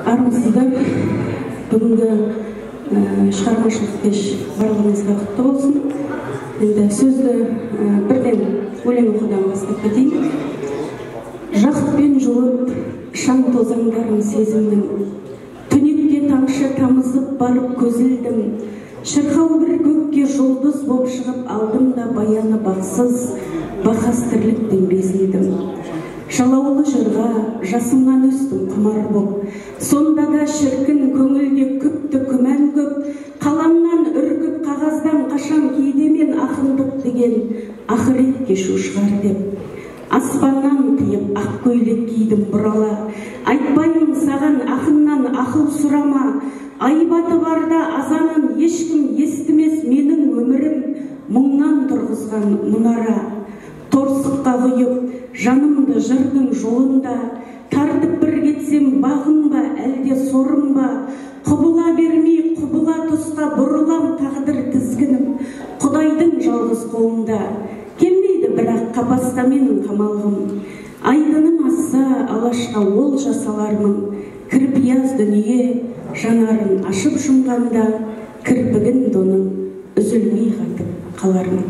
Армысыздар! Бүгінгі шығармашылық кеш барлығыңызға құтты болсын. Енді сөзді бірден өлең оқудан бастап кетейін. Жақытпен жуып шаң тозаңдарын сезімнің, түнекке тамшы тамызып барып көз ілдім. Шырқау бір көкке жұлдыз боп шығып алдым да, баяны бақсыз бақас тірліктен безіндім. Жалаулы жырға жасымнан өстім құмар боп, сонда да, шіркін, көңілде күпті күмән көп. Қаламнан үркіп, қағаздан қашам кейде мен, ақындық деген ақырет кешу шығар деп. Аспаннан қиып ақ көйлек кидім бұрала, айтпаймын саған, ақыннан ақыл сұрама. Айбаты барда азанын ешкім естімес, менің өмірім мұңнан тұрғызған мұнара. Торсыққа құйып жанымды жырдың жолында, тартып бір кетсем, бағым ба, әлде сорым ба? Құбыла бермей құбыла тұсқа бұрылам, тағдыр тізгінім құдайдың жалғыз қолында. Келмейді бірақ қапаста менің қамалғым. Айдыным асса, алашқа ол жасалармын. Кірпияз дүние жанарын ашып жұмғанда, кірпігін доның үзілмей қатып қалармын.